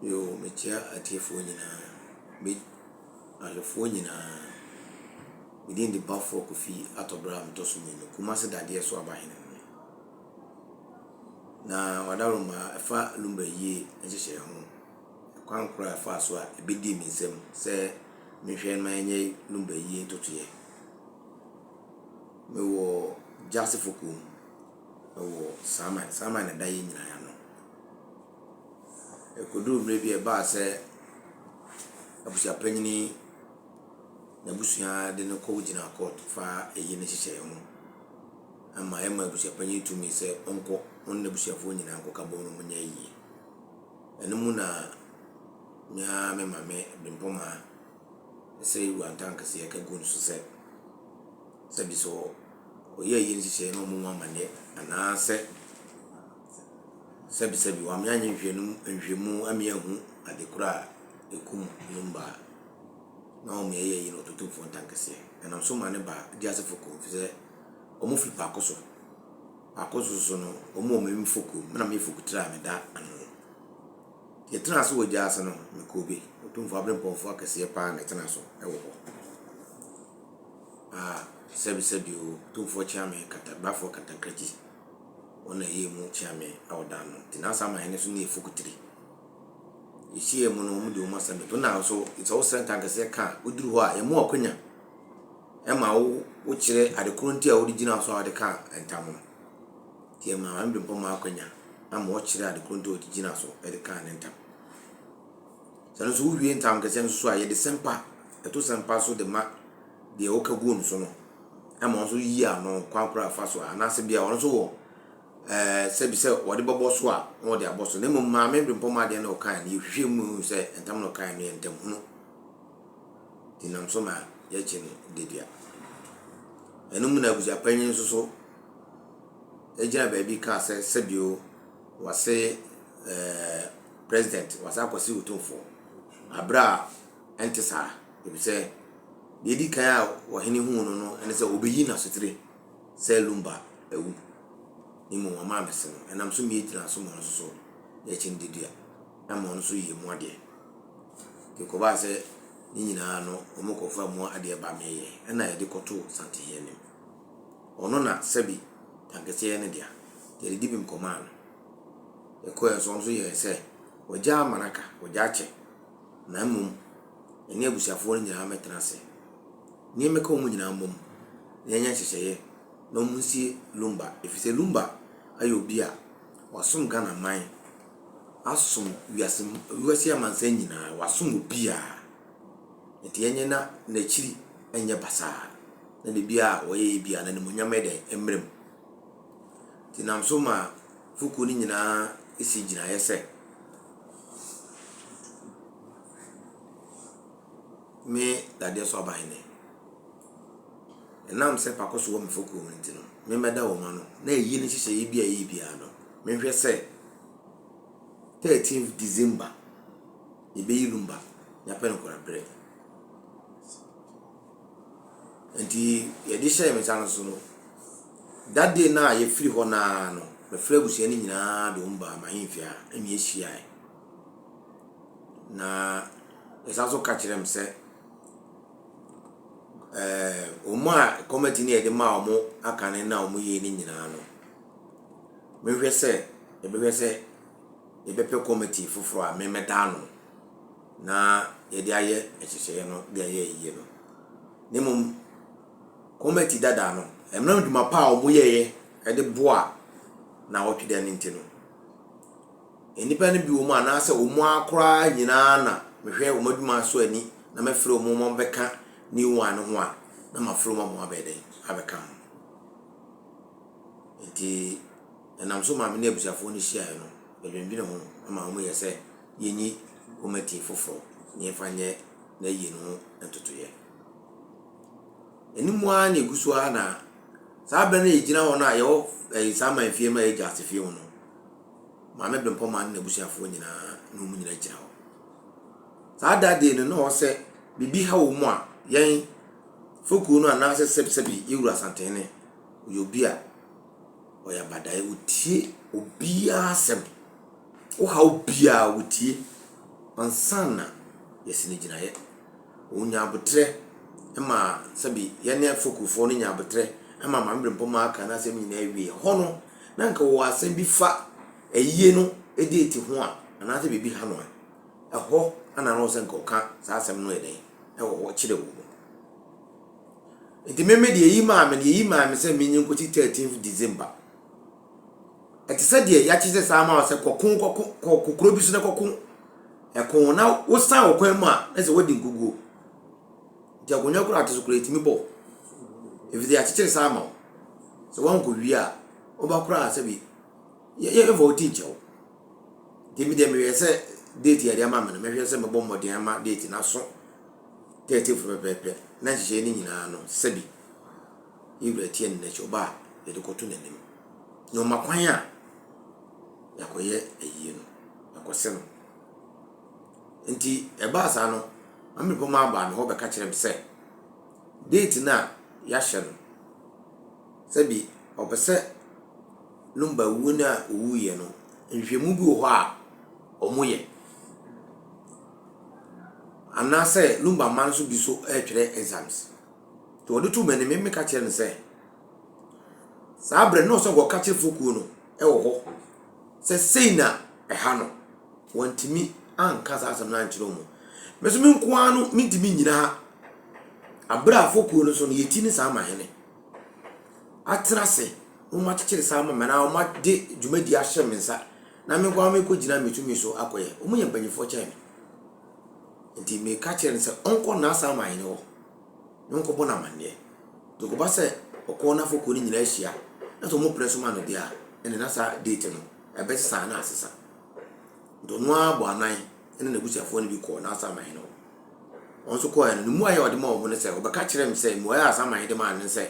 Yoo, mekyia atiefoɔ nyinaa, me ahwɛfoɔ nyinaa. Me din de Baffour Kofi Atɔbrɛ a metɔ so mmienu, Kumasi Dadeɛ so Abahene no. Na Wadaroma ɛfa Lumba yie nhyehyɛeɛ ho, kwan korɔ a ɛfaa so a ɛbɛdii me nsam sɛ menhwɛ ma ɛnyɛ Lumba yie ntotoeɛ. Mewɔ Gyasefo kurom wɔ Saaman, Saaman na ɛda yɛn nyinaa ano. Ɛkɔduruu mmerɛ bi a ɛbaa sɛ abusuapanin n'abusua de no kɔgyinaa kɔɔto fa ayi no nhyehyɛeɛ ho ama ɛma abusuapanin tumi sɛ ɔnkɔ ɔne n'abusuafoɔ nyinaa nkɔka bom na wɔnyɛ ayie. Ɛno mu na me ara me maame Brempɔmaa sɛ Wura Ntankɛseɛ ka guu no so sɛ, sɛbi sɛ ɔyɛ ayie nhyehyɛeɛ na wɔmmɔ mu amanneɛ anaasɛ Sɛbisɛbi, wɔame anyɛ nhwehwɛmu ame anhu ade korɔ a ɛkum Lumba a na wɔn yɛyɛ yi no Otumfoɔ Ntankɛseɛ. Ɛnam so ma ne ba Gyasefo kɔm firi sɛ wɔn firi Paako so. Paako so so no, wɔn wɔ Memi Fokuo, me na meyɛ Fokutire a meda ano. Yɛtenaa ase wɔ gyaase no, mekɔɔ bi. Otumfoɔ aberempɔnfoɔ akɛseɛ paa na ɛtenaa so wɔ hɔ. A sɛbisɛbi o, Otumfoɔ Kyeame Kata, Brafoɔ Katakrakyi. Wɔn na ɛyɛɛ mu kyeame a ɔda ano. Nti na saa amahene so ne yɛ fokutiri. Yɛhyiaa mu no, wɔn de wɔn asɛm bɛto. Na nso, sɛ wosrɛ ntankɛseɛ ka a, woduru hɔ a, yɛma wo akwanya ma wo wokyerɛ ade korɔ nti a wode gyina so a wode ka ntam no. Nti yɛma Maame Bempɔn maa akwanya ama ɔkyerɛ ade korɔ nti a ɔde gyina so de kaa ne ntam. Sɛ no nso wowie ntam kɛseɛ no nso so a, yɛde sɛmpa, ɛto sɛmpa so de ma deɛ woka guo no so no. Ɛma ɔno nso yi ano kwan koro a ɛfa so a anaasɛ bia ɔno nso wɔ ɛɛ sɛbi sɛ wɔde bɛbɔ so a na wɔde abɔ so na mmom maame Brempɔn adeɛ na ɔkae no yɛhwehwɛ mu hu sɛ ntam na ɔkae no yɛ ntam hunu nti nam so ma yɛkye no dedua. Ɛno mu na abusuapanyin nso so gyina baabi kaa sɛ sɛbio wase ɛɛ president wase akɔse otumfoɔ abere a ɛnte saa efisɛ Deɛ ɛdi kan a ɔhene huu no no ne sɛ ɔbɛyi n'asotire sɛ Lumba awu. Ne mmom wama amese no. Ɛnam so mie gyina so ma ɔno nso so yɛ kyendedua ma ɔno nso yɛ mu adeɛ. Nti kɔbaa sɛ ne nyinaa no wɔn kɔfa mu adeɛ ba meeyɛ ɛna yɛde kɔtoo Santehe anim. Ɔno na sɛbi tankɛseɛ yɛ ne dea. Nti yɛde dibim kɔmaa no. Yɛkɔɛ nso ɔno nso yɛɛ sɛ wɔgya ama no aka, wɔgya akyɛ. Na mmom yɛne abusuafoɔ no nyinaa mmɛtena ase, na yɛmmɛka wɔn nyinaa mmom, na yɛnyɛ nhyehyɛeɛ na wɔnsie Lumba, ɛfiri sɛ Lumba ayɛ obi a wasom Ghana man, asom wiase, wiase amansan nyinaa, wasom obiara. Nti yɛnyɛ na n'akyiri nyɛ basaa, na biribiara a wɔyɛyɛ biara n'animuonyam yɛ dɛn mmerɛ mu. Nti nam so ma fokuo no nyinaa si gyinaeɛ sɛ, Me dadeɛ so abahene. Ɛnam sɛ pako so wɔ me fokuo mu nti no, memmɛda wɔn ano na ayie no nhyehyɛeɛ bi a ɛyɛ biara no, menhwɛ sɛ 13th December yɛbɛyi Lumba na yɛapɛ no koraberɛ. Nti yɛde hyɛɛ me nsa no so no, that day no a yɛfiri hɔ no ara no, mefrɛ abusua no nyinaa de wɔn baa m'ahemfie ha ɛna yɛhyiaeɛ. Na yɛsan nso ka kyerɛɛ me sɛ ɛɛ wɔn a kɔmɛti no a yɛde maa wɔn aka no na wɔyɛɛ no nyinaa no, menhwɛ sɛ yɛbɛhwɛ sɛ yɛbɛpɛ kɔmɛti foforɔ a memmɛda ano na yɛde ayɛ nhyehyɛeɛ no de ayɛ ayie no. Na mmom kɔmɛti dada no, ɛnam dwuma pa a wɔyɛeɛ de boa nnawɔtwe da no nti no, Nnipa no bi wɔ mu anaasɛ wɔn ara koraa nyinaa na mehwɛ wɔn adwuma so ani na mɛfrɛ wɔn ma wɔbɛka new one no ho a, na mafrɛ wɔn ama wɔabɛyɛ dɛn abɛka ho. Nti ɛnam so maa me ne abusuafoɔ no hyiaeɛ no, yɛdwendwene ho ma wɔyɛ sɛ yɛnyi kɔmɛti foforɔ na yɛmfa nyɛ n'ayie no ho ntotoeɛ. Ɛno mu ara na ɛgu so ara na saa berɛ no yɛgyina hɔ no a yɛwɔ ɛyi saa man fie mu a yɛgya ase fie mu no, Maame Brempɔmaa ne n'abusuafoɔ nyinaa ne wɔn nyinaa gyina hɔ. Saa da deɛ no na ɔwɔ sɛ biribi ha wɔn a yɛn fokuo no anaasɛ sɛbisɛbi yɛwura Asantehene ɔyɛ obi a ɔyɛ abadaeɛ ɔtie obiara asɛm wohaw biara ɔtie. ansa na yɛasi no gyinaeɛ. Ɔnya aboterɛ ma sɛbi yɛne afokufoɔ no nya aboterɛ ma Maame Brempɔmaa aka n'asɛm nyinaa wie. Ɛhɔ no, na nka ɔwɔ asɛm bi fa ayie no date ho a, anaasɛ biribi ha no a, ɛhɔ na na ɔwɔ sɛ nka ɔka saa asɛm no yɛ dɛn ɛwɔ hɔ kyerɛ wɔ mu. Nti me me deɛ eyi maa me no, yɛyi maa me sɛ menye nkɔsi 13th December. Ɛte sɛ deɛ yɛakyekyɛ saa ama wo sɛ kɔko kɔko kɔ kuro bi so na kɔko ɛko na wosan wɔ kwan mu a na sɛ woadi nkuguo. Nti akonnwa koraa te so koraa ɛtumi bɔ. Ɛfiri sɛ yɛakyekyere saa ama wo. Sɛ woankɔ wie a woba koraa sɛ bi yɛmfa wo ti nkyɛ wo. Nti me deɛ mehwɛ sɛ date yɛde ama me no mɛhwɛ sɛ mɛbɔ mmɔden ama date no aso 30th pɛpɛɛpɛ na nhyehyɛeɛ no nyinaa no sɛbi yɛn wura tie no n'akyi ɔba a yɛde kɔto n'anim na ɔma kwan a yɛakɔyɛ ayie no yɛakɔsɛ no nti ɛbaa saa no maame pɔm abaa me hɔ bɛka kyerɛ me sɛ date no a yɛahyɛ no sɛbi ɔpɛ sɛ Lumba wuo no a ɔwuiɛ no nhwehwɛmu bi wɔ hɔ a wɔyɛ anaasɛ Lumba mma nso bi so retwerɛ exams. Nti wɔde too m'anim, me meka kyerɛ no sɛ, saa berɛ no na ɔsɛ nkɔka kyerɛ fokuo no wɔ hɔ sɛ sei na ɛha no. Wɔntumi anka saa asɛm no ankyerɛ wɔn. Me nso me nko ara no mentumi nnyina ha. Aberɛ a fokuo no so no yɛti ne saa ma hene atena ase na wɔakyekyere saa ama me anaa wɔde dwumadi ahyɛ me nsa na me nko ara mekɔgyina me tumi so akɔyɛ. Wɔyɛ mpanimfoɔ kyɛn me. Nti meka kyerɛ no sɛ ɔnkɔ n'asaman hɔ na ɔnkɔbɔ no amanneɛ. Nti ɔkɔba sɛ ɔkɔ na afɔkuo no nyinaa ahyia na sɛ wɔpene so ma no deɛ a, ɛne na saa date no ɛbɛsesa na asesa. Nti ɔno ara bɔ anan ne n'abusuafoɔ no bi kɔɔ n'asaman hɔ. Wɔn nso kɔɛ no, ne mmuaeɛ a ɔde maa wɔn ne sɛ, ɔbɛka kyerɛɛ me sɛ mmuaeɛ a asaman de maa no ne sɛ,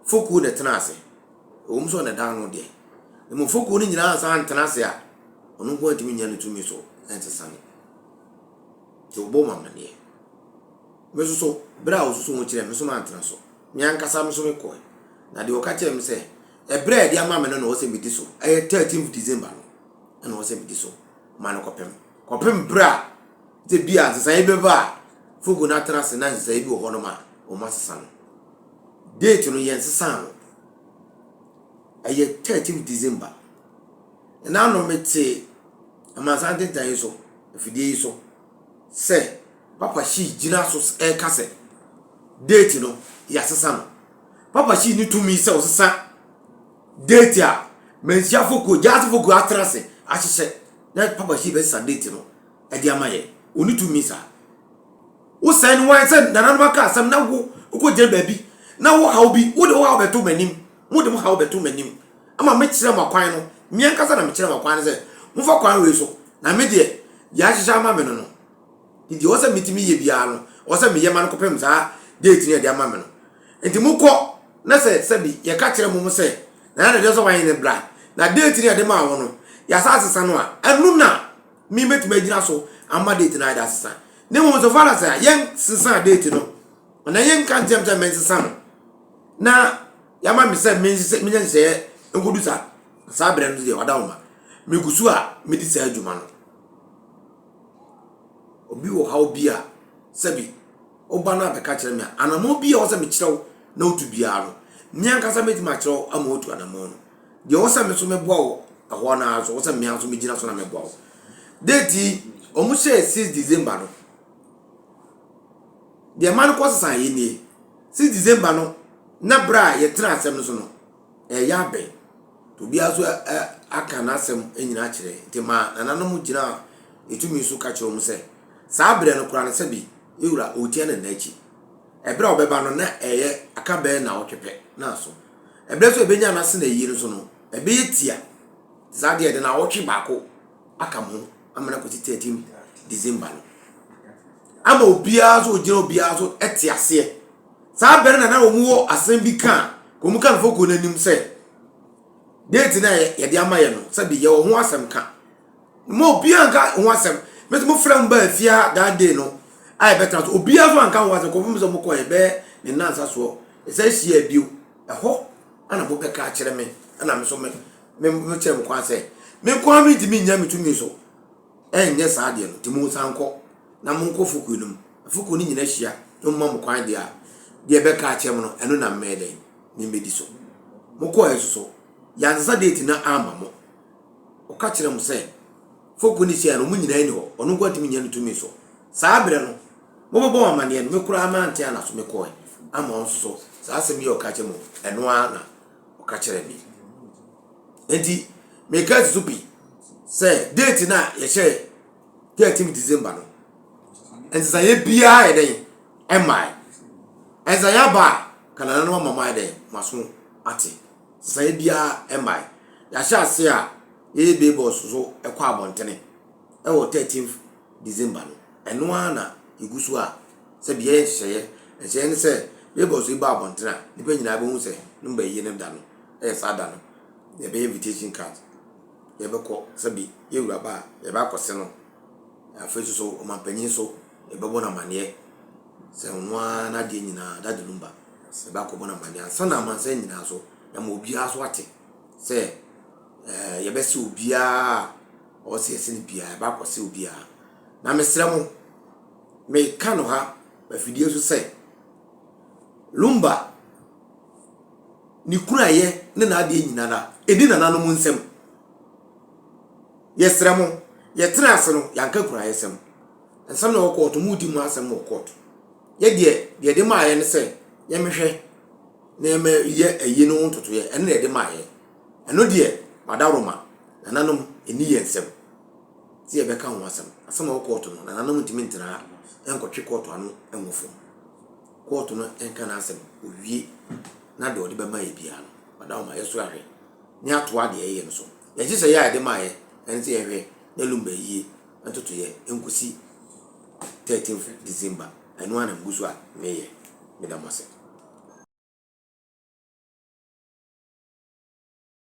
Fokuo na ɛtena ase. Ɛwom sɛ ɔna ɛda ano deɛ, na mmom fokuo no nyinaa ansa antena ase a, ɔno nko ara ntumi nnya ne tumi so nsesa no. Nti ɔbɔ mu amanneɛ. Me nso so, berɛ a ɔsusu ho kyerɛɛ me nso mantena so. Me ankasa me nso mekɔe. Na deɛ ɔka kyerɛɛ me sɛ, ɛberɛ a ɛde ama me no na ɔwɔ sɛ medi so. Ɛyɛ 13th December no na ɔwɔ sɛ medi so ma no kɔpem. Kɔpem berɛ a sɛ bi a nsesaeɛ bɛba a, fokuo no atena ase na nsesaeɛ bi wɔ hɔnom a wɔasesa no. Date no yɛnsesaa no. Ɛyɛ 13th December. Ɛna ano mete amansan ntentan yi so, afidie yi so, sɛ Papa Shee gyina so ɛreka sɛ date no yɛasesa no. Papa Shee ne tumi sɛ ɔsesa date a mansiafo kuo, gyaasefo kuo atena ase ahyehyɛ na Papa Shee bɛsesa date no ɛde ama yɛ. Ɔne tumi saa. Wosɛe no wan sɛ nananom aka asɛm na wo wokɔgyina baabi na wo haw bi wode wo haw bɛto m'anim mode mo haw bɛto m'anim ama mekyerɛ mo akwan no me ankasa na mekyerɛ mo akwan no sɛ momfa kwan wei so na me deɛ deɛ ahyehyɛ ama me no no nti deɛ ɔsɛ metumi yɛ biara no ɔsɛ meyɛ ma no kɔpem saa date no yɛde ama me no nti mokɔ na sɛ sɛbi yɛka kyerɛ mo mo sɛ na yɛn deɛ sɛ wɔayɛ ne bra na date no yɛde maa wo no yɛasa asesa no a ɛno na me mɛtumi agyina so ama date no ayɛ de asesa na mmom so far as a yɛnsesa date no anaa yɛnka nkyɛm sɛ mensesa no na yɛama me sɛ mensesa menya nhyehyɛeɛ nkɔdu saa saa berɛ no deɛ wada wo ma megu so a medi saa adwuma no obi wɔ haw bi a sɛbi woba no abɛka kyerɛ me a anammɔn bi a ɛwɔ sɛ mekyerɛ wo na wotu biara no me ankasa mɛtumi akyerɛ wo ama wotu anammɔn no Deɛ ɔwɔ sɛ me nso meboa wo ɛhɔ no ara nso, ɔwɔ sɛ mmea nso megyina so na meboa wo. Date yi, wɔn hyɛɛ 6 December no. Deɛ ɛma no kɔ sesa yɛ nie. 6 December no, na berɛ a yɛtena asɛm no so no, ɛyɛ abɛn. Nti obiara nso aka n'asɛm nyinaa kyerɛ. Nti ma nananom gyina ɛtumi so ka kyerɛ wɔn sɛ, saa berɛ no koraa no sɛbi ewura ɔretia ne nan akyi. Ɛberɛ a ɔbɛba no na ɛyɛ aka bɛyɛ nnawɔtwe pɛ na aso. Ɛberɛ nso a ɛbɛnya no ase na ayie no so no, ɛbɛyɛ tia. Saa deɛ ɛde nnawɔtwe baako aka mo ho ama no akɔsi 13 December no. Ama obiara nso ogyina obiara nso te aseɛ. Saa berɛ na na wɔn wɔ asɛm bi ka a, wɔn ka no fɔkuo no anim sɛ, date no a yɛde ama yɛ no, sɛbi yɛwɔ ho asɛm ka. Mma obiara nka ho asɛm. Me nso mofrɛ mo baa fie ha that day no a yɛbɛtena so. Obiara nso anka ho asɛm. Kɔfam sɛ mokɔ yɛbɛyɛ ne nnansa soɔ. Yɛsan hyia bio. Ɛhɔ ana mobɛka akyerɛ me. Ɛna me nso me me mekyerɛ mo kwan sɛ me nko ara mentumi nnya me tumi so. Ɛnyɛ saa deɛ no, nti monsan nkɔ na monkɔ fokuo no mu. Fokuo no nyina hyia na wɔma mo kwan deɛ a, deɛ ɛbɛka akyerɛ mo no, ɛno na mmɛyɛ dɛn? Memmɛdi so. Mokɔɛ nso so, yɛansesa date no amma mo. Ɔka kyerɛ mo sɛ, fokuo no hyia no, wɔn nyinaa ni hɔ, ɔno nko atumi nyɛ no tumi so. Saa berɛ no, mobɛbɔ wɔn amanneɛ no, me koraa mante ana so mekɔɛ ama wɔn nso so, saa asɛm yi a ɔka kyerɛ mo, ɛno ara na ɔka kyerɛ me. Enti, meka asi so pi sɛ date no a yɛhyɛ 13 December no, nsesaeɛ biara yɛ dɛn ɛmmae. Nsesaeɛ aba a, ka nananom ama mo ayɛ dɛn mo aso ate. Nsesaeɛ biara ɛmmae. Yɛahyɛ ase a yɛyɛ billboards so ɛkɔ abɔntene ɛwɔ 13 December no. Ɛno ara na yɛgu so a sɛ bi yɛyɛ nhyehyɛeɛ. Nhyehyɛeɛ ne sɛ billboards yi ba abɔntene a, nnipa nyinaa bɛhu sɛ number yie no da no ɛyɛ saa da no. Yɛbɛyɛ invitation card. Yɛbɛkɔ sɛbi yɛwura ba a yɛbɛ akɔse no. Afei nso so ɔmanpanyin nso yɛbɛbɔ no amaneɛ sɛ ɔno ara n'adeɛ nyinaa Daddy Lumba yɛbɛ akɔbɔ no amaneɛ ansa na amansan nyinaa so yɛama obiara so ate sɛ ɛɛ yɛbɛse obiara a ɔwɔ sɛ yɛse no biara yɛbɛ akɔse obiara. Na mesrɛ mo meka no ha afidie so sɛ Lumba ne kunaeɛ ne n'adeɛ nyinara ɛdi nananom nsam. Yɛsrɛ mo, yɛtena ase no, yɛanka kunaeɛsɛm. Nsɛm na ɛwɔ kɔɔto, modi mu asɛm wɔ kɔɔto. Yɛ deɛ, deɛ yɛde maayɛ ne sɛ, yɛmehwɛ na yɛmɛyɛ ayi no ho ntotoeɛ, ɛno na yɛde maayɛ. Ɛno deɛ, madaworoma, nananom, ɛni yɛn nsam sɛ yɛbɛka ho asɛm. Asɛm a ɛwɔ kɔɔto no, nananom ntumi ntena ha nkɔtwe kɔɔto ano nwɔ fam. Kɔɔto no nka n'asɛm, owie na deɛ ɔde bɛma yɛ biara no, madaworoma, yɛso ahwɛ ne atoa deɛ yɛyɛ no so. Yɛn nhyehyɛeɛ a yɛde maayɛ ɛne sɛ yɛhwɛ na Lumba yie ntotoeɛ nkosi 13th December. Ɛno ara na megu so a meyɛ. Meda mo ase.